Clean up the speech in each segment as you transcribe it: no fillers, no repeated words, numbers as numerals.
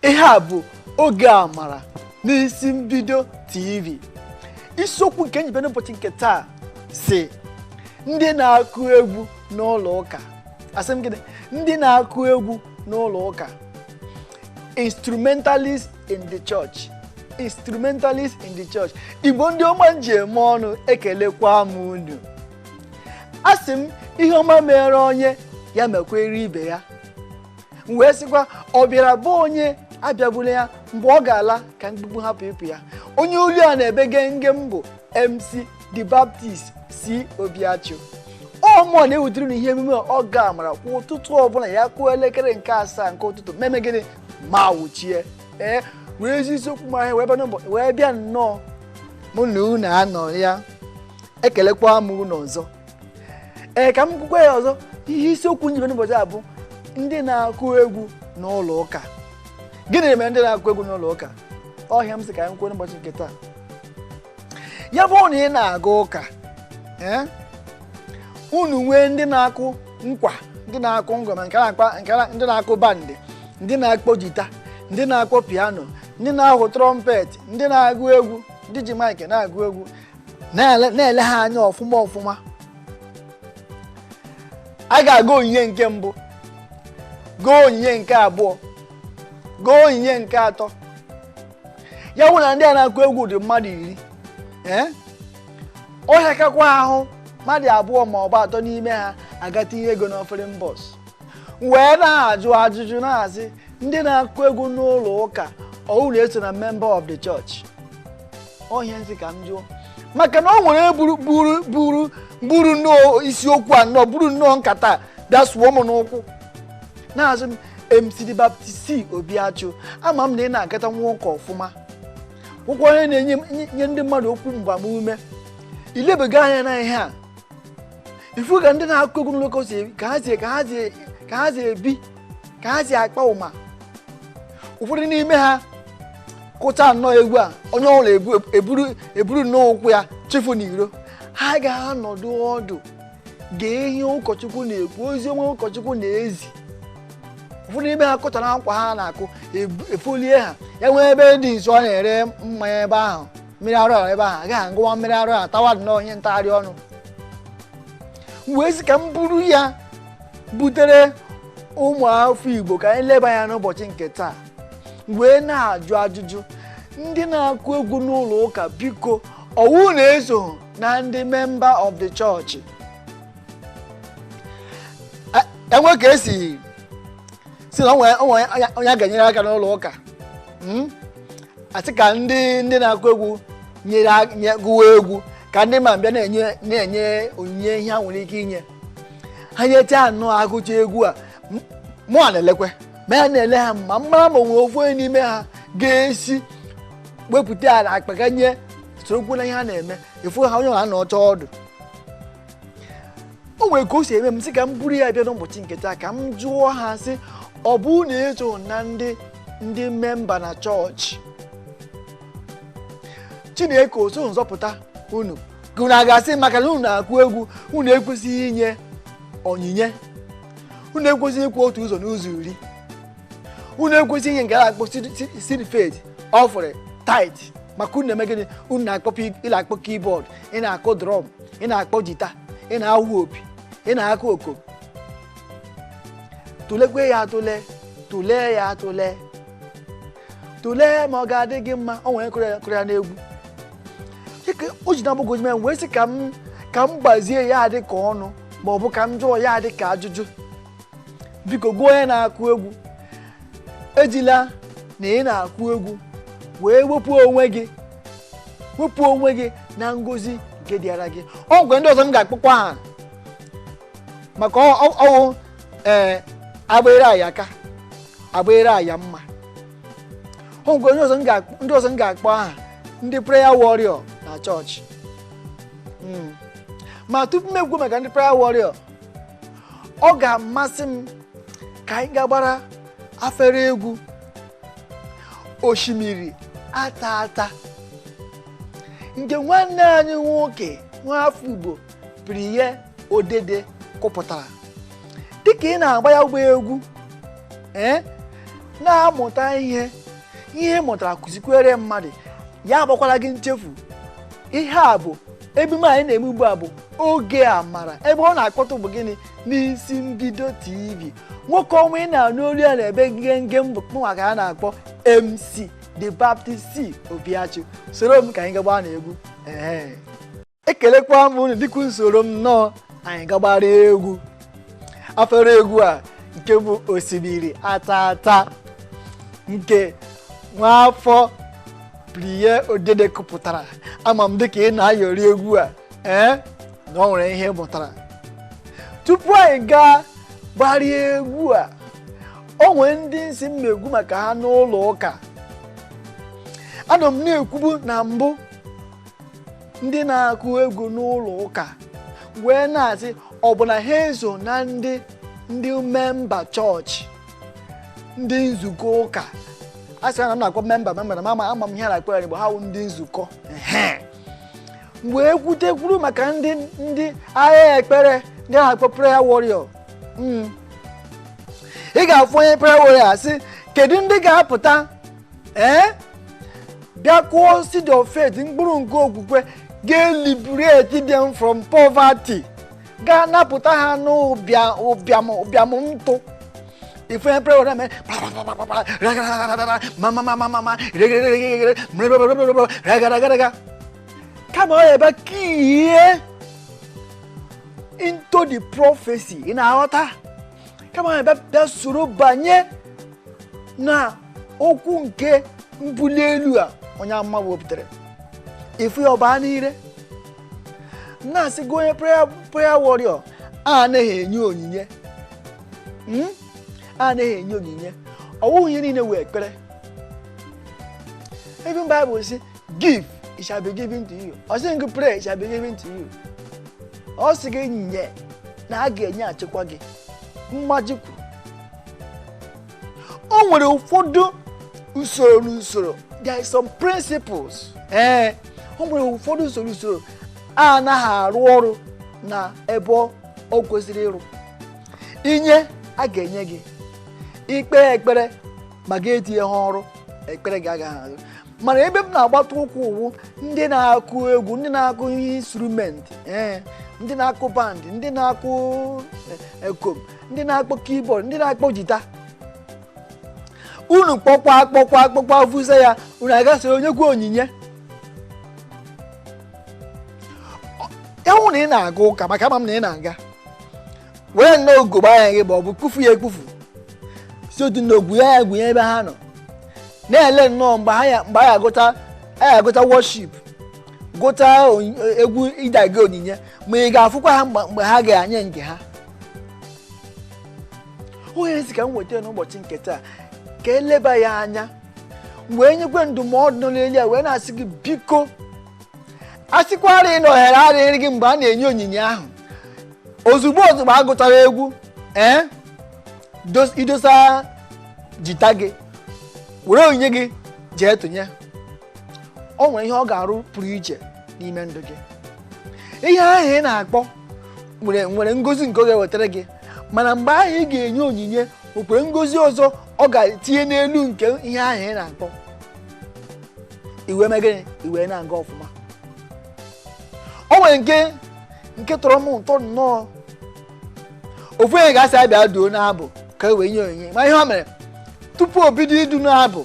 Ihe a bụ Oge Amara n'Isi Mbido TV. Isiokwu nke njibe n'ụbọchị nke taa si ndị na-akụ egwu n'ụlọ ụka. Asị m gịnị? Ndị na-akụ egwu n'ụlọ ụka. Instrumentalist in the church. Instrumentalist in the church. Igbo ndị ọma m ji eme ọnụ, ekelekwa m unu. Asị m ihe ọma mere onye ya mekwere ibe ya. M wee sịkwa ọ bịara bụ onye abịagbula ya mgbe ọ ga-ala ka mgbugbu hapụ ịpụ ya. Onye olu a na-ebe genge m bụ MC The Baptist C Obiachu. Ọ mụọ na-ewetara unu ihe emume Oge Amara kwa ụtụtụ ọbụla ya kụọ elekere nke 7 nke ụtụtụ. Meme gịnị ma wuchie ee wee ezi isiokwu ma ahịa wee bịa n'ụbọ wee bịa nnọọ mụ na unu anọ ya. Ekelekwa m unu ọzọ. Ee, ka m kwukwa ya ọzọ, ihe isiokwu njibe n'ụbọchị a bụ ndị na-akụ egwu n'ụlọ ụka. Gịnị mere ndị na-akụ egwu n'ụlọ ụka? Ọhịa m sị ka anyị kwuo n'ụbọchị nke taa. Ya bụrụ na ị na-aga ụka, ee, unu nwee ndị na-akụ nkwa, ndị na-akụ ngoma, nke na-akpa, nke na, ndị na-akụ bandị, ndị na-akpọ jita, ndị na-akpọ piano, ndị na-ahụ trumpet, ndị na-agụ egwu, ndị ji mic na-agụ egwu, na-ele ha anya ọfụma ọfụma. A ga-agụ onyinye nke mbụ, gụọ onyinye nke abụọ, gụọ onyinye nke atọ. Ya bụ na ndị a na-akụ egwu dị mmadụ 10. Ee, ọhịa kakwa ahụ mmadụ 2 ma ọ bụ 3 n'ime ha aga tinye ego n'offering box. Wee na-ajụ ajụjụ na-asị ndị na-akụ egwu n'ụlọ ụka ọwụ na-eso na member of the church? Ọhịa nsị ka m jụọ, maka na o nwere buru buru buru buru nnọọ isiokwu a nnọọ buru nnọọ nkata bịa sụọ m n'ụkwụ na-azụ m. MC The Baptist C Obiachu, ama m na ị na-agata nwa ụka ọfụma, ụkwụ onye na-enye nye ndị mmadụ okwu mgbamume, ilebega anya na ihe a ifu ka ndị na-akụ egwu n'ụlọ ụka si ka ha si ka ha si ka ha si ebi, ka ha si akpa ụma. Ụfọdụ n'ime ha kụcha nnọọ egwu a, onye ọbụla eburu nnọọ ụkwụ ya chefu n'iro. Ha ga-anọdụ ọdụ gee ihe ụkọchukwu na-ekwu, ozi ọma ụkọchukwu na-ezi. Ụfọdụ n'ime ha kụchara nkwa ha na-akụ efolie ha ya nwee ebe dị nso ọ na-ere mmanya ebe ahụ, mmiri arụ ara ebe ahụ, agaghị aṅụwa mmiri arụ ara, tawa nnọọ ihe ntagharị ọnụ. M wee sị ka m buru ya butere ụmụafọ Igbo ka anyị leba anya n'ụbọchị nke taa. Wee na-ajụ ajụjụ, ndị na-akụ egwu n'ụlọ ụka, biko, ọwụ na-eso na ndị member of the church? Enwe ka esi si na onwe onye a ga-enyere aka n'ụlọ ụka, asị ka ndị na-akụ egwu nyere nye gụwa egwu ka ndị ma bịa na-enye onyinye ihe ha nwere ike inye ha nyecha anụ agụcha egwu a. Mụ a na-elekwe ma ya na-ele ha ma mara ma onwe ofu onye n'ime ha ga-esi wepụta ya na akpa ga nye sorokwu na ihe ha na-eme. Efu ha onye ọha na ọcha ọdụ. O nwere ka o si eme m sị ka m buru ya bịa n'ụbọchị nke taa ka m jụọ ha sị ọ bụ na eso na ndị member na chọọchị Chineke oso nzọpụta unu, ka unu a ga-asị maka na unu na-akụ egwu unu ekwesịghị inye onyinye, unu ekwesịghị ịkwụ otu ụzọ n'ụzọ 10, unu ekwesịghị inye nke a na-akpọ seed faith offering, tithe, maka unu na-eme gịnị? Unu na-akpọ ị na-akpọ keyboard, ị na-akụ drum, ị na-akpọ jita, ị na-awụ opi, ị na-akụ oko. Tụlekwe ya atụle, tụlee ya atụle, tụlee ma ọ ga-adị gị mma. O nwere kụrụ ya n'egwu dịka o ji na-agbagwoju m, wee sị ka m gbazie ya dị ka ọnụ ma ọ bụ ka m jụọ ya dị ka ajụjụ. Biko, gụọ onye na-akụ egwu, ejila na ị na-akụ egwu wee wepụ onwe gị na ngozi nke dịara gị. Ọ nkwe ndị ọzọ m ga-akpọkwa ha maka ọwụ ee agbere aya aka agbere aya mma. Ọ nkwe ndị ọzọ m ga-akpọ aha ndị prayer warrior na chọọchị. Ma tupu m ekwu maka ndị prayer warrior, ọ ga-amasị m ka anyị ga-agbara afere egwu Osimiri Ata Ata nke nwanne anyị nwoke nwaafọ Igbo Priye Odede kụpụtara. Dịka ị na-agba ya ụgbọ egwu, ee, Na-amụta ihe, ihe ị mụtara kụzikwere mmadụ. Ya agbakwala gị nchefu. Ihe a bụ emume anyị na-eme ugbu a bụ Oge Amara. Ebe ọ na-akpọtụ bụ gịnị? N'Isi Mbido TV. Nwoke ọnwa ị na-anụ olu ya na-ebe ngenge mbụ mụnwa ka a na-akpọ MC The Baptist C Obiachi. Soro m ka anyị gagba na egwu. Ee, ekelekwa m unu dịka usoro m nnọọ. Anyị gagbara egwu afere egwu a nke bụ Osimiri Atata, nke nwaafọ Priye Odede kụpụtara. Ama m dịka ị na-ayọrị egwu a, ee, na ọ nwere ihe ị mụtara. Tupu anyị gaa gbarie egwu a, o nwere ndị nsi m egwu maka ha n'ụlọ ụka. Anọ m na-ekwubu na mbụ, ndị na-akụ egwu n'ụlọ ụka wee na-asị ọ bụ na ha eso na ndị member chọọchị, ndị nzukọ ụka. A sị na m na-akpọ member, member na ama ama m ihe a na-akpọ ya n'Igbo. Ha wụ ndị nzukọ. Mgbe ekwute kwuru maka ndị agha ekpere, ndị a na-akpọ prayer warrior, ị ga-afụ onye prayer warrior asị, kedu ndị ga-apụta ee bịa kụọ seed of faith, mkpụrụ nke okwukwe ga-eliberate them from poverty, ga-anapụta ha n'ụbịa ụbịam ụbịam ntụ. Ife onye prayer warrior mere, kama ọ ebe kiie into the prophecy. Ị na-aghọta? Kama ọ ebe bịa soro banye na okwu nke mbuli elu a onye amụma wepụtara, ifu ya ọbaa n'ire na-asị gị, onye prayer warrior a anaghị enye onyinye, anaghị enye onyinye. Ọ bụghị ihe niile wee ekpere. Even Bible say, "Give, it shall be given to you." Ọ sị gị, "Pray, it shall be given to you." Ọ sị gị nye na a ga-enye achịkwa gị mmaji kwuru. O nwere ụfọdụ usoro n'usoro. There is some principles. Ee, o nwere ụfọdụ usoro a anaghị arụ ọrụ na ebe o kwesịrị ịrụ. Inye, a ga-enye gị. Ikpe ekpere ma ga-etinye ha ọrụ, ekpere gị agaghị azụ. Mana ebe m na-agbata ụkwụ ụwụ ndị na-akụ egwu, ndị na-akụ ihe instrument, ee, ndị na-akụ band, ndị na-akụ ekom, ndị na-akpọ keyboard, ndị na-akpọ guitar. Unu kpọkwa kpọkwa kpọkwa vusa ya, unu agasịrị onye kwu onyinye ya hụ na ị na-aga ụka. Maka ama m na ị na-aga, were nnọọ ugogbe anya gị ma ọ bụ kufu ya ekwufu, si otu na ogwu ya egwunye ebe ha nọ na-ele nnọọ mgbe ha ya mgbe anyị agụta, anyị agụta worship, gụta egwu ịdaga onyinye, ma ị ga-afụkwa ha mgbe ha ga-anye nke ha. Onye si ka m weta n'ụbọchị nke taa ka eleba ya anya, wee nyekwe ndụmọdụ nọ n'elu ya, wee na-asị gị, biko, a sịkwara na ohere adịghị gị mgbe a na-enye onyinye ahụ, ozugbo ozugbo a gụtara egwu, ee, idosa guitar gị, were onyinye gị jee tụnye. O nwere ihe ọ ga-arụ pụrụ iche n'ime ndụ gị. Ihe ahụ ị na-akpọ nwere ngozi nke ọ ga-ewetara gị. Mana mgbe ahụ ị ga-enye onyinye, nwekwere ngozi ọzọ ọ ga-etinye n'elu nke ihe ahụ ị na-akpọ. Iwe mee gịnị? Iwe na-aga ọfụma. O nwere nke tọrọ m ụtọ nnọọ. Ofu onye ga-asị abịa duo n'abụ ka e wee nye onyinye, ma ihe o mere tupu o bido idu n'abụ,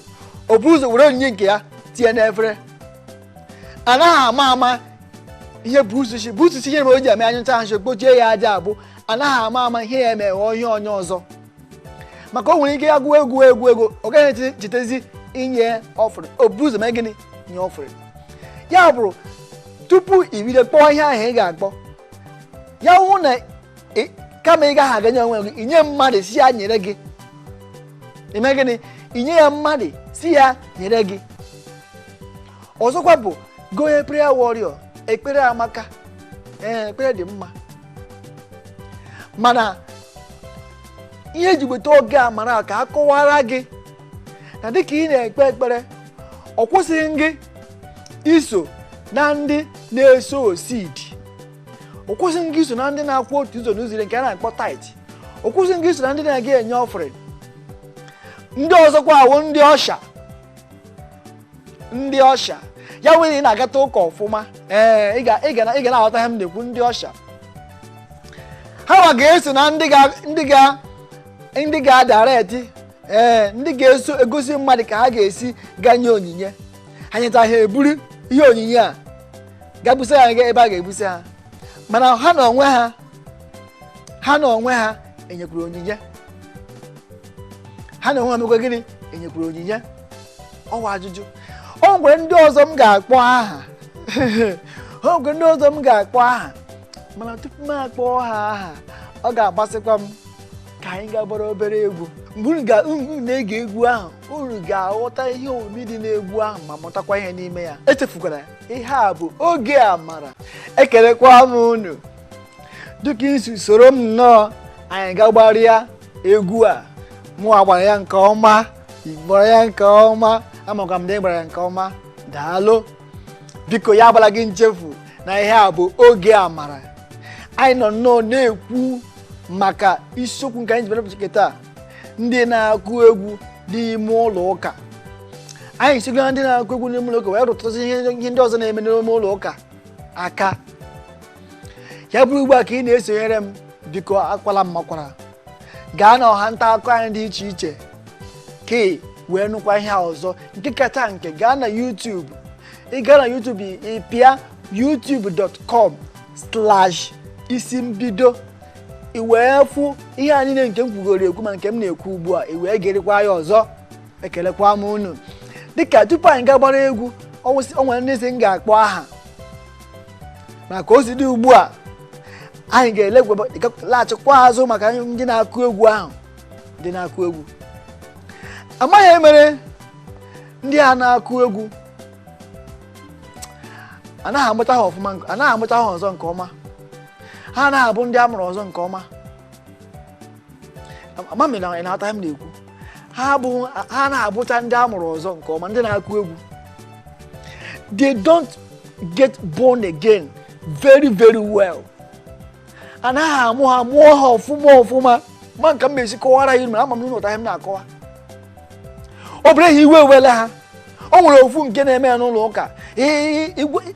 o buru ụzọ were onyinye nke ya tinye n'efere. Anaghị ama ama ihe busuchi ihe mere o ji eme anyụcha nshi kpochie ya aja abụ. Anaghị ama ama ihe ya eme ghọọ ihe onye ọzọ, maka o nwere ike ya gụọ egwu egwu egwu, ọ gaghị chetezi inye offering. O buru ụzọ mee gịnị? Nye offering. Ya bụrụ tupu ibido kpọọ ihe ahụ ị ga-akpọ ya hụ na kama ị gaghị aganye onwe gị, inye mmadụ si ya nyere gị. Ime gịnị? Inye ya mmadụ si ya nyere gị. Ọzọkwa bụ gị onye prayer warrior, ekpere amaka. Ee, ekpere dị mma, mana ihe eji weta Oge Amara ka a kọwara gị na dịka ị na-ekpe ekpere, ọ kwụsịghị gị iso na ndị na-eso seed, ọ kwụsịghị gị iso na ndị na-akwụ otu ụzọ n'ụzọ iri nke a na-akpọ tithe, ọ kwụsịghị gị iso na ndị na-aga enye offering. Ndị ọzọkwa awụ ndị usher. Ndị usher ya nwere ị na-agata ụka ọfụma. Ee, ị ga na-aghọta ihe m na-ekwu. Ndị usher, ha ma ga-eso na ndị ga-adirect, ee, ndị ga-eso egosi mmadụ ka ha ga-esi ganye onyinye. Ha nyeta, ha eburu ihe onyinye a ga-ebusa ya ebe a ga-ebusa ha. Mana ha na onwe ha enyekwuru onyinye. Ha na onwe ha mekwa gịnị? Enyekwuru onyinye. Ọwa ajụjụ. O nwere ndị ọzọ m ga-akpọ aha, o nwere ndị ọzọ m ga-akpọ aha, mana tupu m akpọ ha aha, ọ ga-agbasịkwa m ka anyị gaa gbara obere egwu. Mgbe unu na-ege egwu ahụ, unu ga-aghọta ihe omimi dị n'egwu ahụ ma mụtakwa ihe n'ime ya. Echefukwara, ihe a bụ Oge Amara. Ekelekwa m unu dịka isi soro m nnọọ anyị ga-agbarịa egwu a. Mụ agbara ya nke ọma, ị gbara ya nke ọma, amakwa m na ị gbara ya nke ọma. Daalụ. Biko, ya agbala gị nchefu na ihe a bụ Oge Amara. Anyị nọ nnọọ na-ekwu maka isiokwu nke anyị ji bịara ụbọchị taa, ndị na-akụ egwu n'ime ụlọ ụka. Anyị sigo na ndị na-akụ egwu n'ime ụlọ ụka wee rụtụzi ihe ndị ọzọ na-eme n'ime ụlọ ụka aka. Ya bụrụ ugbu a ka ị na-esonyere m, biko, akwala m makwara, gaa na ọha nta akụkọ anyị dị iche iche ka ị wee nụkwa ihe a ọzọ. Nke kacha nke, gaa na YouTube. Ị gaa na YouTube, ị pịa youtube.com/isimbido, ị wee fụ ihe a niile nke m kwugoro ekwu ma nke m na-ekwu ugbu a, ị wee gerekwa ya ọzọ. Ekelekwa m unu. Dịka tupu anyị gaa gbara egwu, o nwere ndị si m ga-akpọ aha, mana ka o si dị ugbu a, anyị ga-eleghachikwa azụ maka ndị na-akụ egwu ahụ. Ndị na-akụ egwu, amaghị emere ndị a na-akụ egwu, anaghị amụta ha ọfụma, anaghị amụta ha ọzọ nke ọma. Ha anaghị abụ ndị a mụrụ ọzọ nke ọma. Ama m na ị na-ata m na-ekwu. Ha anaghị abụcha ndị a mụrụ ọzọ nke ọma. Ndị na-akụ egwu, they don't get born again very very well. Anaghị amụ ha, mụọ ha ọfụma ọfụma. Ma nka m esi kọwara ya unu, ama m n'ụlọ ihe m na-akọwa. Ọ bụrụ ihe iwe ewele ha, o nwere ofu nke na-eme ya n'ụlọ ụka.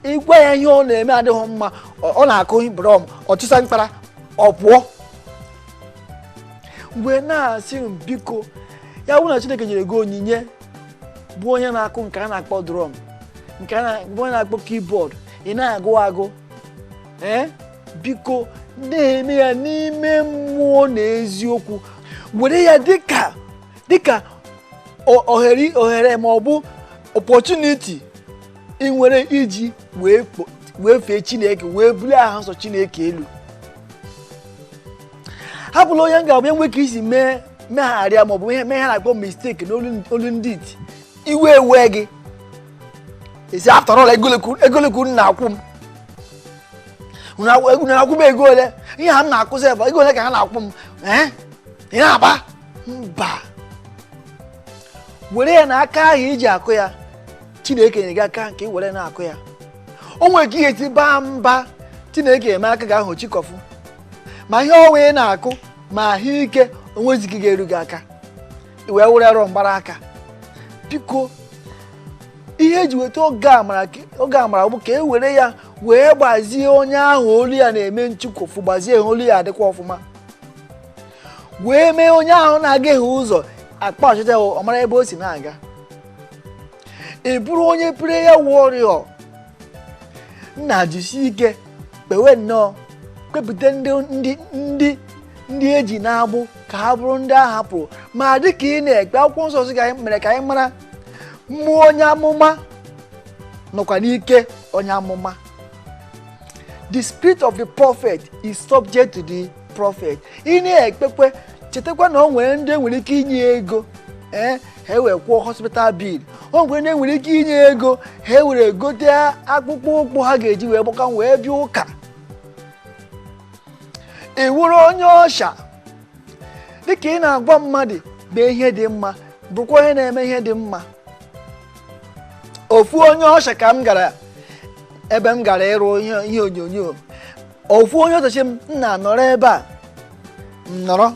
Igwe ya, ihe ọ na-eme adịghị mma. Ọ na-akụ drum, ọ chụsa mkpara, ọ pụọ. Mgbe na-asị m, biko, ya bụrụ na Chineke nyere gị onyinye, bụ onye na-akụ nke a na-akpọ drum, nke a bụ onye na-akpọ keyboard, ị na-agụ agụ, ee, biko, na-eme ya n'ime mmụọ na eziokwu. Were ya dịka ohere ma ọ bụ opportunity ị nwere iji wee fee Chineke, wee bulie aha nsọ Chineke elu. Hapụla onye m ga-abụ enwe ka isi mee megharịa maọbụ ihe mee ha na-akpọ mistake n'olu olu ndị iti, iwe ewe gị, esi, after all, egolekwu na-akwụ m. Unu na-akwụ m ego ole? Ihe ha m na-akụzi ebe, ego ole ka ha na-akwụ m? Ee, ị na-aba mba. Were ya na aka ahụ iji akụ ya, Chineke nyere gị aka nke ị were na-akụ ya. O nwere ka ihe esi baa mba, Chineke eme aka gị ahụ chikọfụ, ma ihe ọnwa ị na-akụ ma ahụike onwezighị ga-eru gị aka, i wee were rụọ mgbara aka. Biko, ihe eji weta Oge Amara, Oge Amara bụ ka e were ya wee gbazie onye ahụ olu ya na-eme nchịkọfụ, gbazie ha olu ya adịkwa ọfụma, wee mee onye ahụ na-agaghị ụzọ akpa ọchịcha, ọ mara ebe o si na-aga. Ị bụrụ onye prayer warrior, nna, jisie ike kpewe nnọọ, kpepụta ndị eji na-agbụ ka ha bụrụ ndị a hapụrụ. Ma dịka ị na-ekpe, akwụkwọ nsọ sị ka anyị mere ka anyị mara, mmụọ onye amụma nọkwa n'ike onye amụma. The spirit of the prophet is subject to the prophet. Ị na-ekpekwe, chetakwa na o nwere ndị nwere ike inye ego, ee, ha wee kwụọ hospital bill. O nwere ndị nwere ike inye ego, ha were gote akpụkpọ ụkwụ ha ga-eji wee gbakọ wee bịa ụka. Ị wụrụ onye usher, dịka ị na-agwa mmadụ mee ihe dị mma, bụrụkwa onye na-eme ihe dị mma. Ofu onye usher ka m gara ebe m gara ịrụ ihe onyonyo, ofu onye ọchịchị m nna nọrọ ebe a, m nọrọ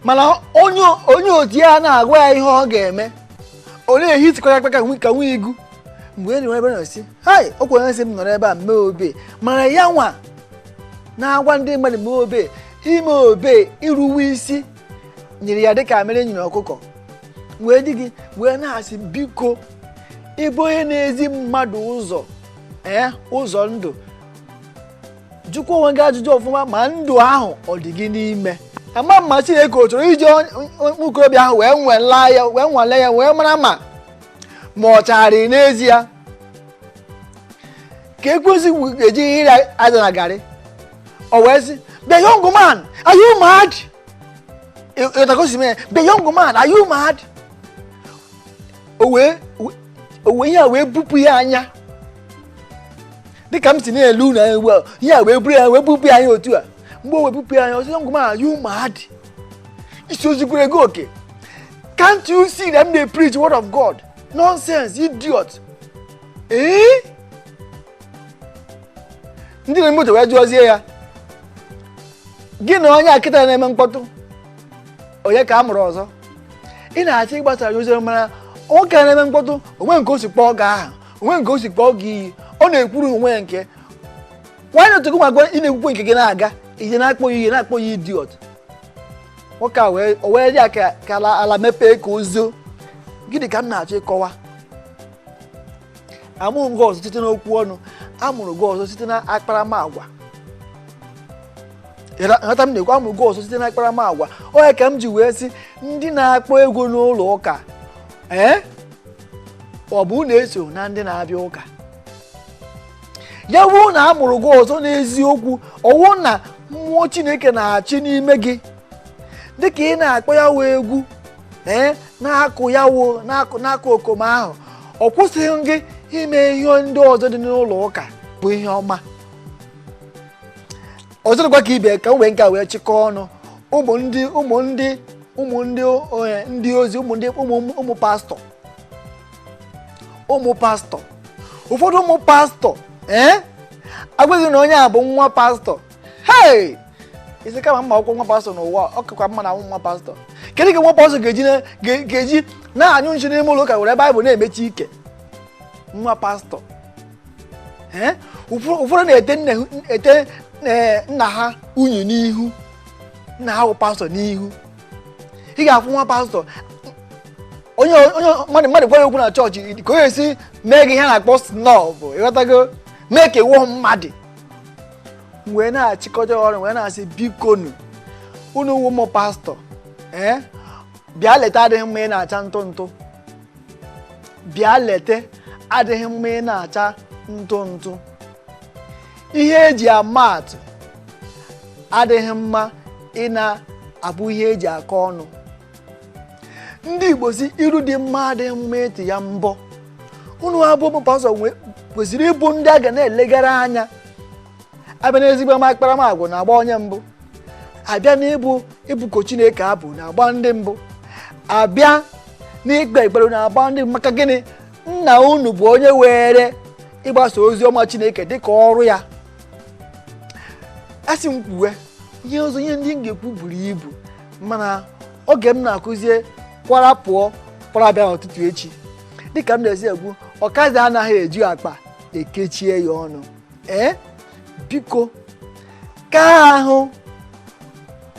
Mana onye otu ya na-agwa ya ihe ọ ga-eme, ọ na-ehitikwara aka ka nwa igu. Mgbe e nwere ebe na-esi hai, o kwere nsị m nọrọ ebe a mee obe, mana ya nwa na-agwa ndị mmadụ mee obe, ime obe iruwe isi nyere ya dịka mere nyere ọkụkọ. Wee di gị wee na-asị biko, ịbụ onye na-ezi mmadụ ụzọ, ụzọ ndụ, jụkwa onwe gị ajụjụ ọfụma ma ndụ ahụ ọ dị gị n'ime. Ama mma Chineke ọ chọrọ iji nwokorobịa ahụ wee nwalee ya wee mara ma ọ chagharị n'ezie, ka ekwensu ga-eji iri aja na garị. O wee sị, "The young man, are you mad?" The young man, are you mad? O wee ihe a wee bupụ ya anya, dịka m si na-elu na ugbu a, ihe a wee buru ya wee bupụ ya anya otu a. Mgbe o wee bupụ ya anya, ọ sị, "Young man, are you mad? Isi ozikwere ego oke? Can't you see that they preach word of God? Nonsense, idiot." Ee, ndị na moto wee jụọzie ya, gị na onye akịta na-eme mkpọtụ, onye ka a mụrụ ọzọ? Ị na-achọ ịgbasara ozi, mara nwoke na-eme mkpọtụ onwe nke o si kpọọ gị aha, onwe nke o si kpọọ gị iyi, ọ na-ekwuru onwe ya nke nwaanyị otu gị nwa ị na-ekwukwe nke gị na-aga ije na-akpọ ya iyi, na-akpọ ya idiot. Nwoke a wee dị ka ala mepee ka ozo. Gịnị ka m na-achọ ịkọwa? Amụrụ gị ọzọ site n'okwu ọnụ, amụrụ gị ọzọ site na akparamagwa. Nghọta m na-ekwu, amụrụ gị ọzọ site na akparamagwa. Onye ka m ji wee sị ndị na-akpọ egwu n'ụlọ ụka, ee, ọ bụ na-eso na ndị na-abịa ụka, ya bụrụ na amụrụ gị ọzọ n'eziokwu, ọwụ na mmụọ Chineke na-achị n'ime gị, dịka ị na-akpọ ya wee egwu, ee, na-akụ ya wo na-akụ okoma ahụ, ọ kwụsịghị gị ime ihe ndị ọzọ dị n'ụlọ ụka bụ ihe ọma. Ọzọ dịkwa ka ibe ka m wee nke a wee chịkọọ ọnụ, ụmụ ndị ozi, ụmụ pastọ, ụfọdụ ụmụ pastọ, ee, agwaghị na onye a bụ nwa pastọ. Hei, isi kama mma akwụkwọ nwa pastọ n'ụwa, ọ kakwa mma na nwa pastọ. Kedu ka nwa pastọ ga-eji na-anyụ nshi n'ime ụlọ ụka were Baịbụl na-emechi ike? Nwa pastọ, ee, ụfọdụ na-ete nna ha unyi n'ihu, nna ha bụ pastọ n'ihu. Ị ga-afụ nwa pastọ onye mmadụ gwara okwu na chọọchị ka o esi mee gị ihe a na-akpọ snob, ịghọtago, mee ka ịwụ mmadụ. Wee na-achịkọta ọrụ wee na-asị bikonu unu ụmụ pastọ, ee, bịa leta adịghị mma ị na-acha ntụ ntụ, bịa leta adịghị mma ị na-acha ntụ ntụ. Ihe eji ama atụ adịghị mma ị na-abụ ihe eji akọ ọnụ. Ndị Igbo si iru dị mma adịghị mma ịtụ ya mbọ. Unu abụ ụmụ pastọ kwesịrị ịbụ ndị a ga na-elegara anya. Abịa n'ezigbo ama akparamagwa na-agba onye mbụ, abịa n'ịbụ ịbụko Chineke abụ na-agba ndị mbụ, abịa n'ikpe ekpere na-agba ndị mbụ. Maka gịnị? Nna unu bụ onye were ịgbasa ozi ọma Chineke dịka ọrụ ya. Asị m kwuwe ihe ọzọ, ihe ndị m ga-ekwu buru ibu, mana oge m na-akụzie kwara pụọ kwara bịa n'ụtụtụ echi. Dịka m na-esi ekwu, ọkazi anaghị eju akpa ekechie ya ọnụ. Ee, biko ka ahụ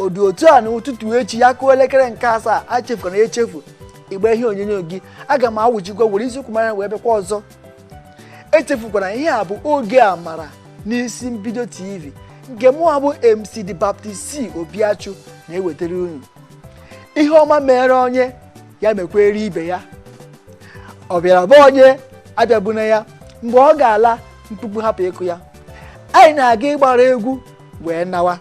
odi otu a n'ụtụtụ echi ya kụọ elekere nke 7, achefukwana echefu igbe ihe onyonyo gị. Aga m awụchikwa were isiokwu mara wee bịakwa ọzọ. Echefukwana ihe a bụ Oge Amara n'Isi Mbido TV nke mụ abụ MC The Baptist C Obiachu na-ewetara unu. Ihe ọma mere onye ya mekwere ibe ya, ọ bịara bụ onye abịabuna ya mgbe ọ ga-ala mkpukpu hapụ ịkụ ya. Anyị na-aga ịgbara egwu wee nawa.